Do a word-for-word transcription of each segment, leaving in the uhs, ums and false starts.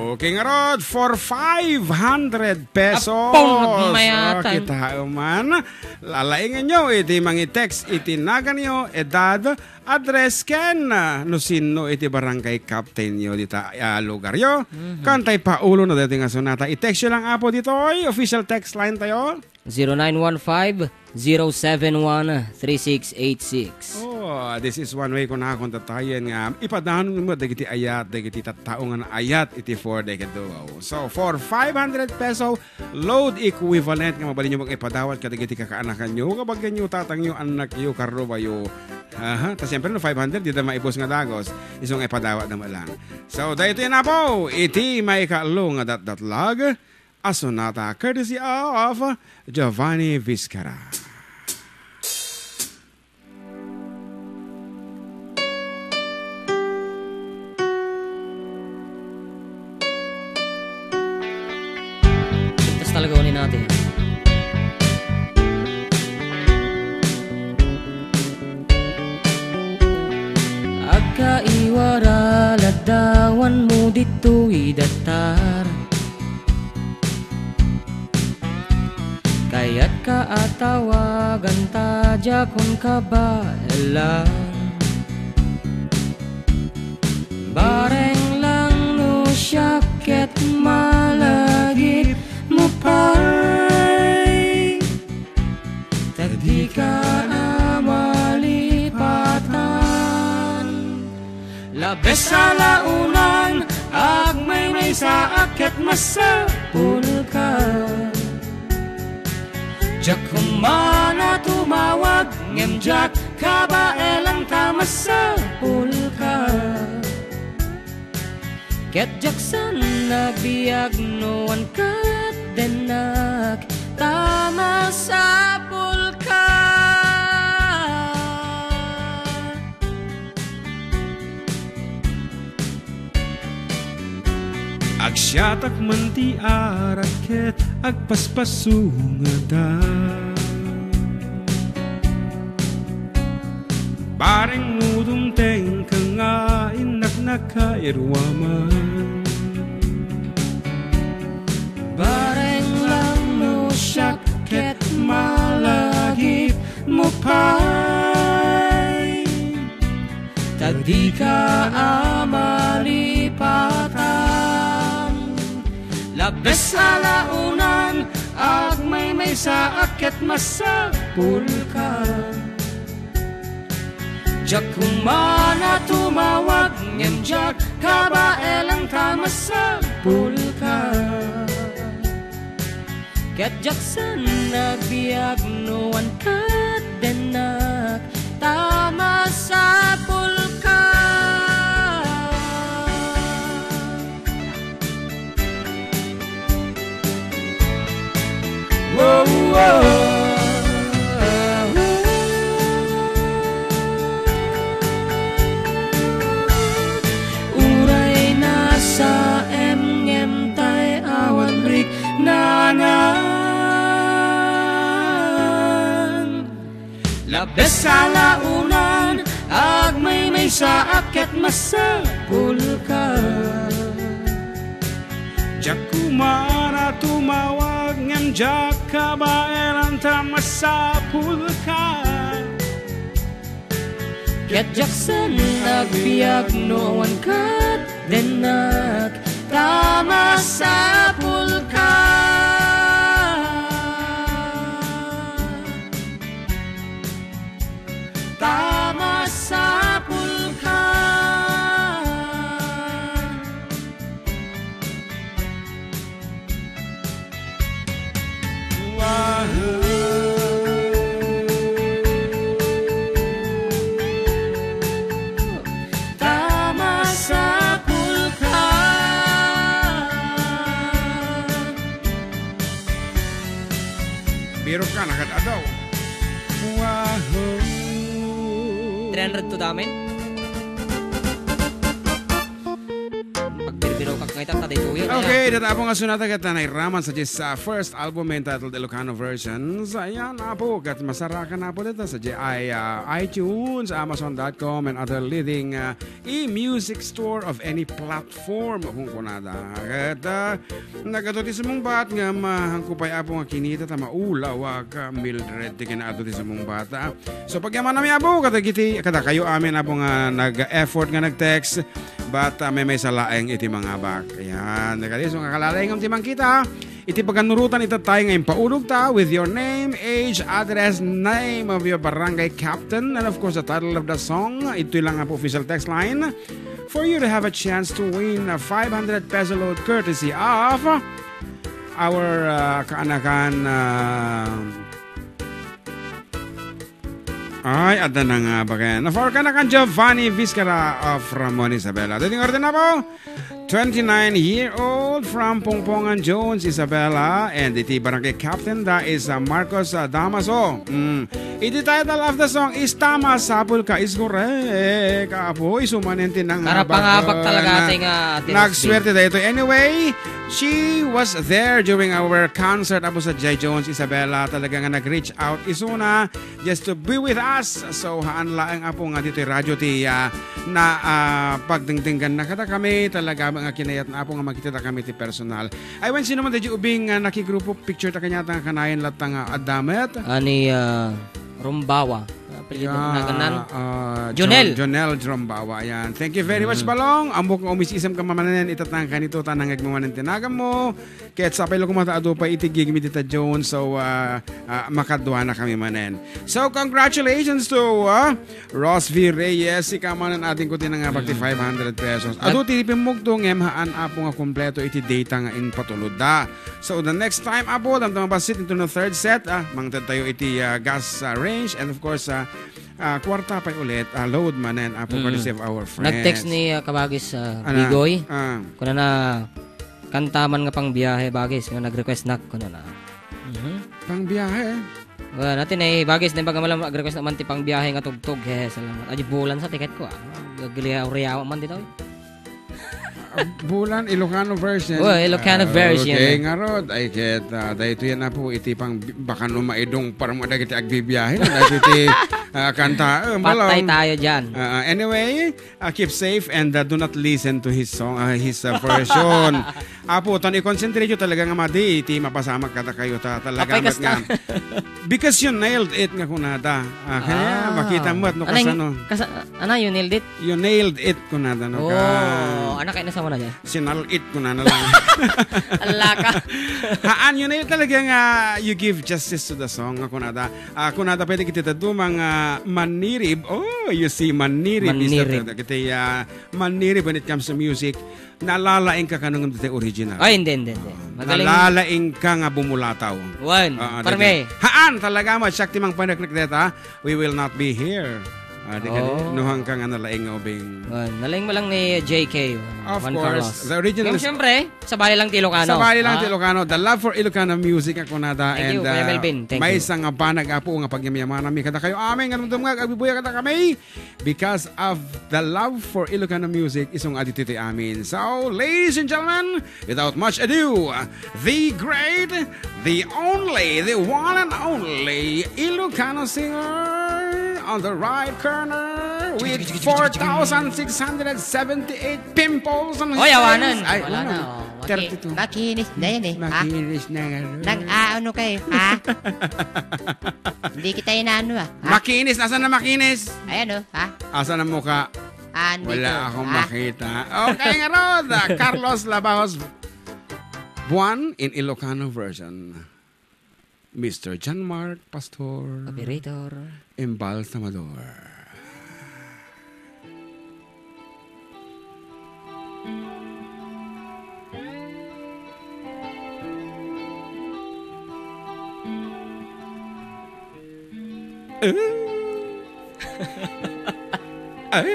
Okay, ngarud, for five hundred pesos. Apong mayatan. Oh, kita man. Lalainganyo iti mangi-text iti naganyo, edad, address, ken, ah, no sinno iti barangay captain yo dita, ah, lugar yo. Mhm. Kantay paulo na daytoy nga sonata. I-text yo lang, Apo, ditoy official text line tayo. Zero nine one five, zero seven one, three six eight six. Oh, this is one way kunakon tattayen nga ipadano met dagiti ayat, dagiti tattao nga naayat iti four decade ago. So, for five hundred peso load equivalent nga mabalinyo pang ipadawat kadagiti kakaanakanyo, kabagianyo, tatangyo, annakyo, karrubayo. Aha, ta siyempre no five hundred, dida maibus nga dagos. Isu nga ipadawat na lang. So, daytoy na po, iti maikatlo nga datdatlag. A sonata courtesy of Giovanni Vizcarra. Ligtas talaga uni natin. Agkaiwara laddawanmo ditoy datar. Kayatka a tawagan ta diakon kabaelan. Bareng lang no siak ket malagipmo pay. Ta dika a malipatan. Labes a launan, agmaymaysaak ket masapulka. Diak koma a tumawag, ngem diak kabaelan ta masapulka. Ket diak saan nagbiag no wan ket denak ta masapulka. Agsiatak man ti arak ket agpaspasungada. Bareng no dumtengka nga innak nakairuaman. Bareng lang no siak ket malagipmo pay. Ta dika a malipatan. Labes a launan, agmaymaysaak ket masapulka. Diak koma a tumawag, ngem diak kabaelan ta masapulka. Ket diak saan nagbiag no wan ket denak ta masapulka. Wow, wow. Uray nasaem ngem tay awan riknanan. Labes a launan, agmaymaysaak ket masapulka. Diak koma a tumawag ngem diak kabaelan ta masapulka. Ket diak saan nagbiag no wan ket denak ta masapulka. Ta masapulka. Wow. Ta masapulka. Birok ka, nakad-adaw. Wahoo. Three hundred to damen. Pagbirbiro Pagngayta ta ditoy, eh. Okay, data Apo nga sonata ket nairaman sa dis, ah, first album entitled Ilocano Versions. Ayan, Apo, ket masarakan, Apo, data sa J I, ah, iTunes, Amazon dot com, and other leading, ah, e-music store of any platform, kung kunada. Ket, ah, nagadu ti sumungbat nga mahanko pay, Apo, nga kinita ta maulaw, ah, ka Mildred ti kinaadu ti sumungbat, ah. So, pagyamanami, Apo, kadagiti, kadakayo amin, Apo, nga nag-effort nga nag-text, but, ah, maymaysa laeng iti mangabak. Ayan, kadi, so, nga kalalaingam ti mangkita, iti paganurotan itattay nga impaulog ta with your name, age, address, name of your barangay captain, and of course, the title of the song. Itoy lang, Apo, official text line for you to have a chance to win a five hundred peso load courtesy of our, ah, kaanakan, ah, Ay, adda na nga baken. For kaanakan Giovanni Vizcara of Ramon, Isabela. Dito nga rin na po. Twenty-nine-year-old from Pongpongan Jones, Isabela. And iti barangay captain da is, uh, Marcos, uh, Damaso. Mm. Iti title of the song is Tama Sapul Ka Is Correct. Apo, isu manen ti nang Karapangabak talaga ating, uh, Ate Rosby. Nagswerte da ito. Anyway, she was there during our concert, Apo, sa Jai Jones, Isabela. Talaga nga nag-reach out isuna just to be with us. So, haan laeng, Apo, nga ditoy radyo ti, ah, na, ah, pagdengdenggan na kada kami. Talaga nga kinayat na, Apo, nga makita kami ti personal. Ay, wen, sino man di ubing, ah, nakigrupo picture ta kanyata nga kanayon latta nga adda met? Ani, ah, Rumbawa. Ah, apelyido, yeah, naganan? Ah, Jonel. Jon-, Jonel Rumbawa, yan. Thank you very much, mm, Balong. Ammok nga umis-isem ka manen, itatangkan ito, tanangag mo manen tinagan mo. Ket sapay la koma ta adu pay iti gigmi dita Jones. So, ah, ah, makaduana kami manen. So, congratulations to, ah, Ross V Reyes. Sika manen adingko ti nangabak ti, mm, five hundred pesos. Adu ti pimmugto ngem haan, Apo, nga kompleto iti data nga impatulodda. So, the next time, Apo, damdama bassit into the third set, ah, mangted tayo iti, ah, gas, ah, range and of course, ah, ah, kuwarta pay ulit, ah, load manen, Apo, mm, courtesy of our friends. Nag-text ni, ah, Kabagis, ah, Ana? Bigoy. Ah. Kunana, kanta man nga pangbiahe, Bagis, nga nag-request nak, kunana. Mhm. Pangbiahe? Well, natin ay Bagis, din pagkamala, nag-request naman ti pangbiahe nga tugtog. He, salamat. Adi bulan sa ticket ko, ah. Gagaliaw-riaw man dito, eh. Ah, bulan, Ilocano version. Oh, Ilocano version. Ah, okay, ngarud. Ay, ket, ah, daytoy na po, iti pang, baka no maidong para mo dagiti agbibiyahe, no? Dagiti, ah, kanta, eh, patay malong tayo dyan. Ah, ah, anyway, ah, keep safe and, ah, do not listen to his song, ah, his, ah, version. Apo, ton i-concentrate yo talaga nga madi, iti mapasamak kada kayo ta, talaga apay met kasta nga. Because you nailed it nga kunada. Ah, kaya, ah, makita mo at no. Anay, kasano. Kasa-, ana, you nailed it? You nailed it, kunada, no, oh, ka. Anak, ay nasa mo na dyan? Sinal-it, kunada lang. Ala ka. Haan, you nailed talaga nga you give justice to the song, nga kunada. Ah, kunada, pwede kita daduma nga manirib. Oh, you see, manirib is the, manirib, kita, ah, manirib when it comes to music. Nalalaing ka kanang dati original. Ay, hindi, hindi, hindi. Ah, magaling. Nalalaing ka nga bumulataw. Wan, ah, ah, parme. Dati. Haan, talaga mo, siak ti mangpaneknek deta. We will not be here. Ah, di ka di, oh, nuhang ka nga nalaing nga ubing. Wan, nalaing mo lang ni J K, Of Juan course, Carlos. The original. Yung is siyempre, sabali lang ti Ilocano. Sabali lang ti Ilocano. Ah. The love for Ilocano music, ako nada. Thank you, Kuya Melvin. Thank you. And, ah, may isang, ah, banag apo nga pagyamyaman nami. Kada kayo amin, nga dumdum nga, agbibuya kada kami. Because of the love for Ilocano music, isung adito ti amin. So, ladies and gentlemen, without much ado, the great, the only, the one and only Ilocano singer on the right corner with four thousand six hundred seventy-eight pimples on his face. Oy, awanan. Ay, wala na, oh. Maki-, thirty-two. Makinis na yan eh, ha? Makinis na nga. Nang aano kayo, ha? Hindi kita inaano, ah. Ha? Makinis. Nasaan na makinis? Ayan, oh, ha? Asan ang mukha? Ah, andito. Wala akong makita. Okay, nga rod. Carlos Labajos Buan in Ilocano version. Mister John Mark Pastor. Operator. Embalsamador. Eh. Eh.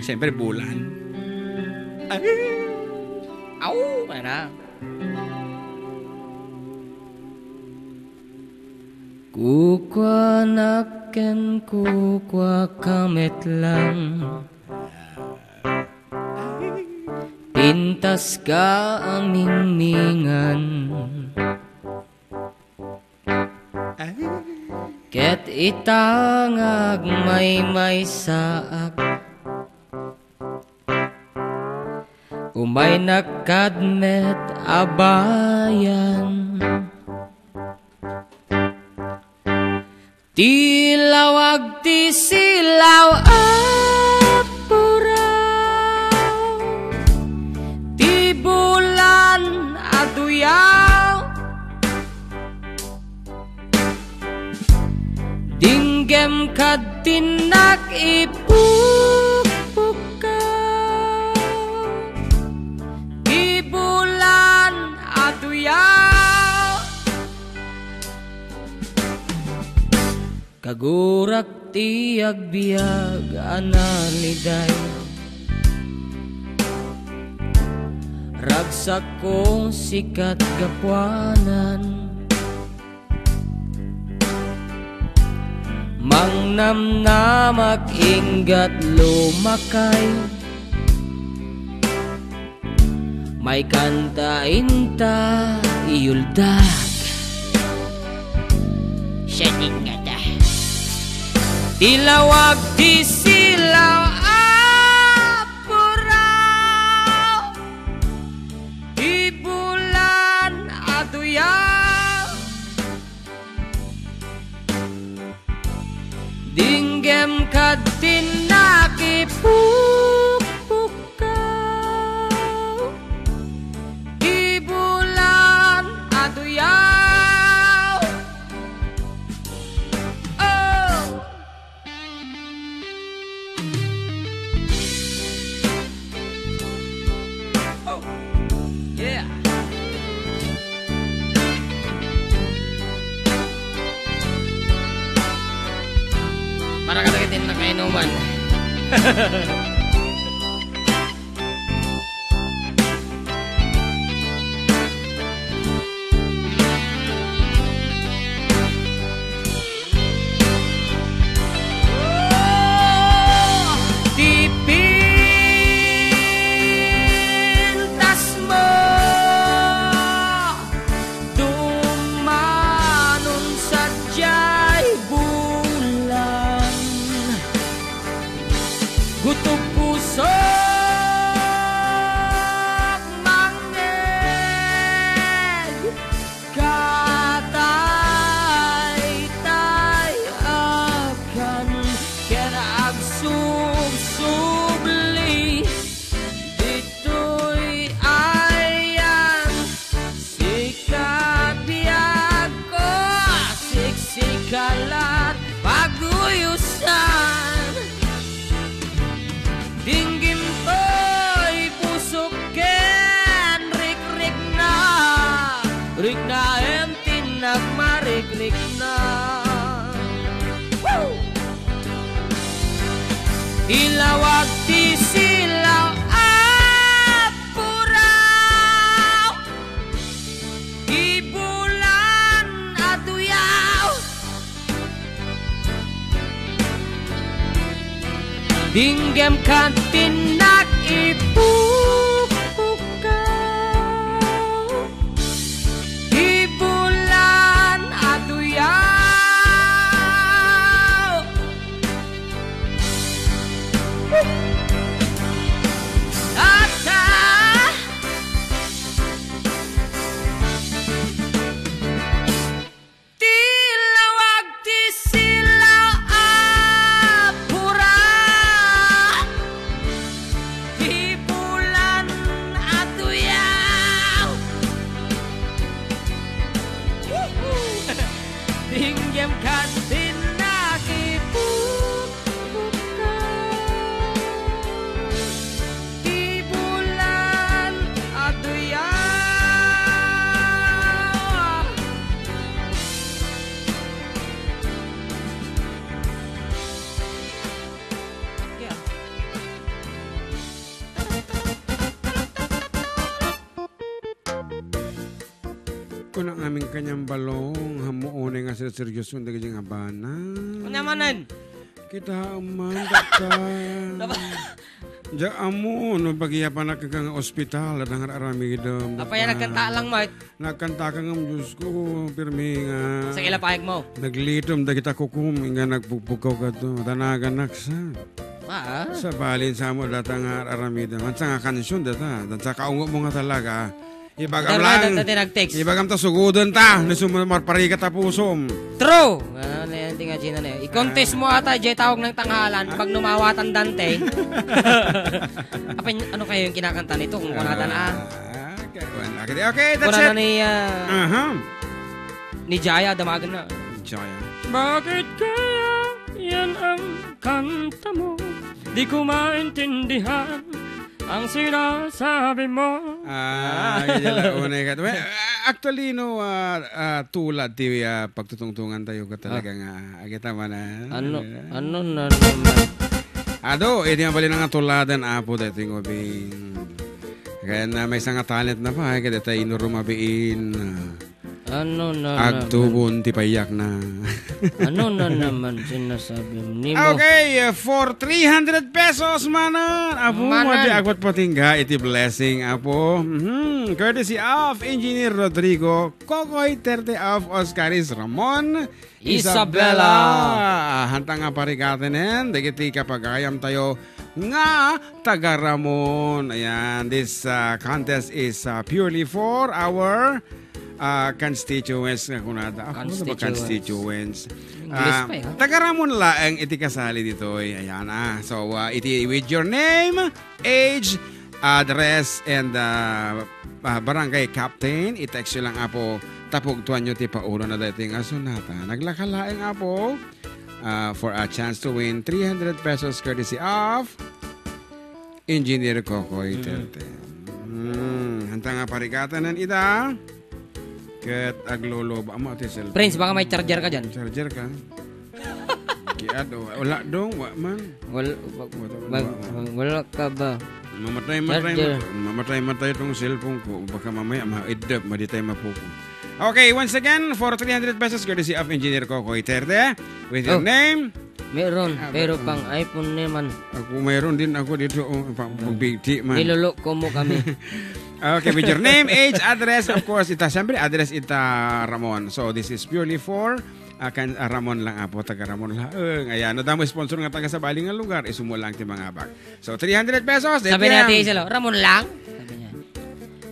Siyempre, bulan. Eh. Aw, wala na. Kukuanak ken kukuaka met lang. Intas ka a mingmingan. Ket ita nga agmaymaysaak, umaynak kad met a bayan. Ti lawag ti silaw a puraw, ti bulan a duyaw. Dinggem kad tinnak ipukpukkaw, ti bulan a duyaw. Kagurak ti agbiag a naliday, ragsakko sikat gapuanan. Mangnamnamak inggat lumakay. Maikanta inta iyuldak. Sadingngata. Ti lawag ti silaw a puraw, ti bulan a duyaw. Dinggem kad tinnak ipukpukkaw, ti bulan a duyaw. Oh! Oh, yeah. Para kadagiti nakainuman. Ti pintasmo, dumanon sadiay bulan. Gutom pusok mangngeg. Kataytayakan ken agsubsubli ditoy ayan. Sika biagko, siksika lat paguyosan. Dinggem toy pusok ken rikrikna, riknaem tinnak marikrikna. Woo! Ilawag ti silaw a puraw, ti bulan a duyaw. Dinggem kad tinnak ipukpukkaw, ti bulan a duyaw. Ata. Ti lawag ti silaw a puraw, ti bulan a duyaw. Woohoo! Dinggem kad tinnak ipukpukkaw. Ti bulan a duyaw. Kuna ngamin kaniam balong, ammo unay nga serseryoso dagiti nga bana. Kuna manen? Kita man, dakka. Napa-, Diak ammo no pagiyapanak ka nga ospital, adda nga ar-aramidem. Apay a nagkanta lang, Mart? Nagkanta ka ngem, Diyos ko, pirmi nga. Sa kila payag mo? Naglitom dagita kukom, nga nagpugpugkaw kadto. Danaganak sa. Ah. Sa balin sa mo data nga ar-aramidem. Ansa nga kansion data. Dansa kaungo mo nga talaga. Ibagam Dara, lang. Dara, dara, nag-text. Ibagam ta sugoden ta. Ni sumo marparigat a pusom. True! Ano na yan, tinga Gina na yan. I-contest mo ata, jay tawag ng tanghalan, pag numawatan Dante. Apa, ano kayo yung kinakanta nito? Kung kunatan, ah. Ah, okay. Well, okay, okay, that's Kuna na it. ni, ah, Aha. ni Jaya, damagan na. Jaya. Bakit kaya yan ang kanta mo? Di ko maintindihan ang sinasabi mo. Ah, yun lang, unay ka. Well, ah, actually, no, ah, ah, tulad ti, ah, pagtutungtungan tayo ka talaga nga, ah, kita man, ah, Ano, ah. ano na naman? Ado, iti mabalin nga tuladan, Apo, daytoy nga ubing. Kaya na may isang talent na pa, eh, kaya tayo inurum abiin, ah, Ano na naman? Agtubon ti payakna. Ano na naman sinasabi nimo? Okay, uh, for three hundred pesos, manan. Apo, Manan. Madi agpatpatingga iti blessing, Apo. Mhm. Courtesy of Engineer Rodrigo, Kokoy Terte of Oscaris Ramon, Isabela. Isabela. Hanta nga parigatenen, dagiti kapagayam tayo nga taga Ramon. Ayan, this, uh, contest is, uh, purely for our, uh, constituents nga kunada. Ako, ano ba Constituents. constituents? English Ah, pa, eh, ha? Taga Ramon laeng iti kasali ditoy. Ayan, ah. So, uh, iti with your name, age, address, and, uh, uh, barangay captain, i-text nyo lang, Apo, tapugtuan nyo ti paulo na daytoy nga sonata. Naglaka laeng, Apo, uh, for a chance to win three hundred pesos courtesy of Engineer Kokoy Mm. Terte. Hmm, hanta nga parigatanan ida. Ket agloloba mo ti cellphone. Prince, baka may charger ka dyan. Charger ka. Kiad, o, wala dong, wa man. Wal-, wa-, Wala, wa-, wala. wa-, wala ka ba? Mamatay, matay, Charger. ma-, mamatay, matay tong cellphone ko. Baka mamaya, ma-idap, madi tayo mapuko. Okay, once again, for three hundred pesos, courtesy of Engineer Kokoy Terte, with your Oh. name. Meron, Ah, pero meron. pang iPhone naman. Ako, mayroon din ako dito, oh, pang, Ah. pagbigti man. Niloloko mo kami. Okay, with your name, age, address, of course, ita, siyempre, address ita, Ramon. So, this is purely for, ah, kan, ah, Ramon lang, Apo, taga Ramon lang. Eh, ayan, no, damo sponsor nga taga sa bali nga lugar, isumo lang ti mga bag. So, three hundred pesos, Sabi ni Ate Hazel, oh, "Ramon lang?" Sabi niya.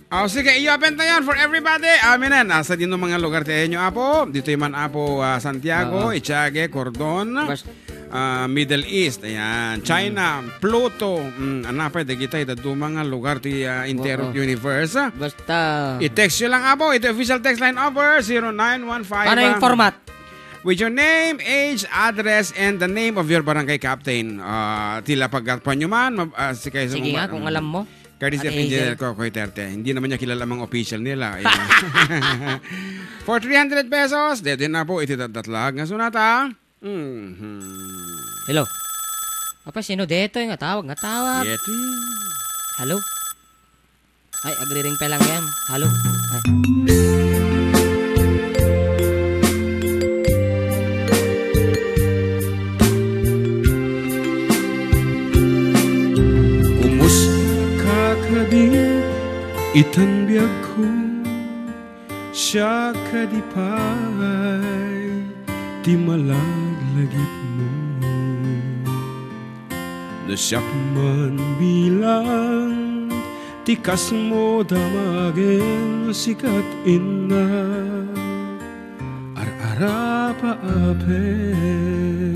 Oh, sige, i-open tayo for everybody. Aminen, asa din mga lugar tayo nyo, Apo? Dito man, Apo, ah, Santiago, Oo. Itiague, Cordon, Bas- ah, Middle East, ayan, China, Mm. Pluto, mm, anapay, dagitay, daduma nga lugar ti, ah, entero Oo. universe. Basta I-text nyo lang, Apo. Ito official text line over zero nine one five, Paano yung ah, format? With your name, age, address, and the name of your barangay captain. Ah, tila paggatpan nyo man, ma-, ah, si kayo Sige nga, kung alam mo. Courtesy of Ate Engineer Hazel. Kokoy Terte. Hindi naman niya kilala mga official nila. Ayan. For three hundred pesos, dito na po, iti tatlag nga sonata. Mhm. Hello. Apa, sino detoy nga tawag, nga tawag? Yeti. Hello? Ay, agriring pa lang yan. Hello? Ay. Kumusta ka kadi itan biagko? Siak kadi pay ti malaglagipmo. No siak man bilang ti kasmo damagen sika ket inna, ar-arapa apen.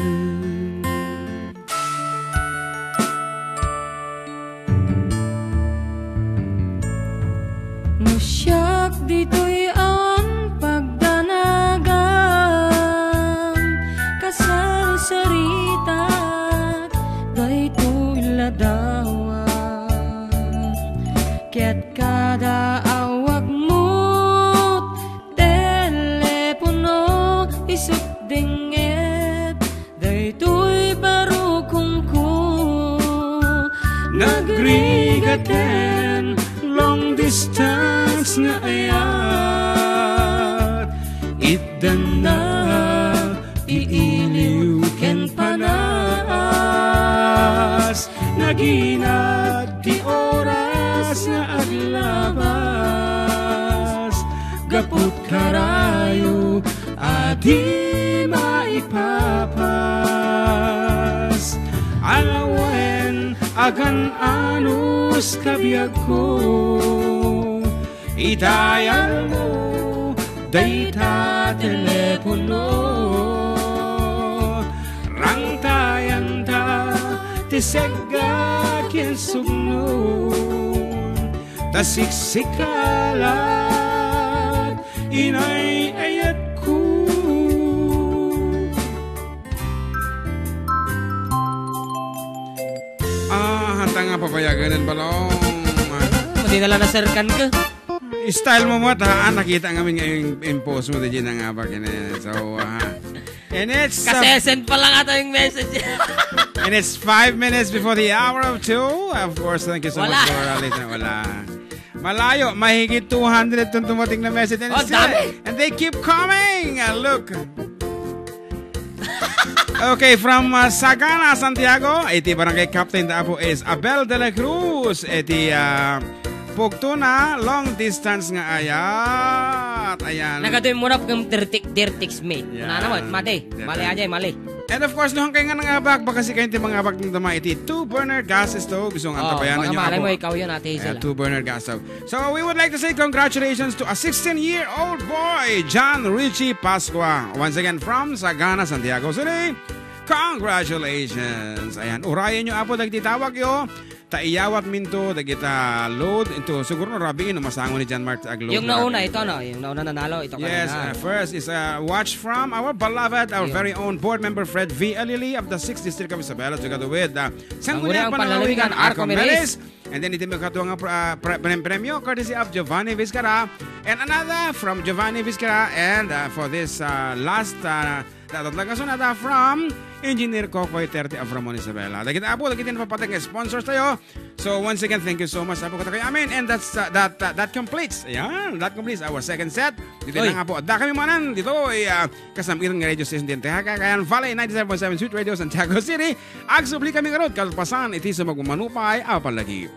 No siak ditoy awan pagdanagan, kasarsaritak daytoy ladawan. Ket kada awagmo, telepono, isut dengnget, daytoy barukongko. Nagrigat ken long distance nga ayat, itdannak iiliw ken panas. Nagina labas, gaput karayo a di maipapas. Alawen agan-anos kabiagko, itayalmo dayta telepono. Rangtayanta ti segga ken sugno. Ta siksikalat inay-ayatko. Ah, hanta nga papayagan, Balong. Ah, madi na lang naserkan ka. Style mo mo, ta, ah, nakita nga min nga yung, yung post mo, di na nga ba kine. So, ah, and it's, uh, Kasesend pa lang ata yung message. And it's five minutes before the hour of two. Of course, thank you so Wala. much for, uh, listening. Wala. Malayo, mahigit two hundred tong dumating na message. And Oh, it's still, dami. and they keep coming. Uh, look. Okay, from, uh, Sagana, Santiago, iti barangay captain da apo is Abel de la Cruz. Iti, uh, Pugtuna, long distance nga ayat. Ayan. Nagaduy mo na kung dirtik, dirtik Smith. Yan. Una naman, mati. Dirtik. Mali aja, mali. And of course, no, hangkay nga nangabak, baka si kayo ti mangabak ng dama iti two-burner gas stove. So, ang Oh, tabayan baka nyo malay ako. mo, ikaw yun, Ate Hazel, Ayan, ah. two-burner gas stove. So, we would like to say congratulations to a sixteen-year-old boy, John Richie Pascua. Once again, from Sagana, Santiago City. Congratulations. Ayan, urayan nyo, apo, dagiti tawag yo. Ta iyawat minto dagita load into siguro no rabiin no masango ni John Mark ti agload Yung na nauna, rabiin. ito, no? Yung nauna nanalo, ito Yes, kanina. uh, first is a watch from our beloved, our Ayun. very own board member Fred V. Alili of the sixth District of Isabela, together with, uh, Sangguniang Sangguniang Panlalawigan, Panlalawigan, Arco Arco Meris. Meris. And then iti makatuwa nga pra-, pra-, pre-, premyo courtesy of Giovanni Vizcara. And another from Giovanni Vizcara. And, uh, for this, uh, last, uh, Dapat lang kasunod, ah, from Engineer Kokoy thirty of Ramon Isabela. Dagiti apo, dagiti napapatay nga sponsors tayo. So once again, thank you so much, apo, katakoy amin. And that's, uh, that, uh, that completes. Ayan, that completes our second set. Dito Oy. lang, apo. Adda kami manan dito, eh, ah, kasamitan nga radio station din. Teha, Cagayan Valley, ninety-seven point seven Sweet Radio, Santiago City. Agsubli kami ngarud, kalpasan, iti sa magmamanupay, apo, lagi.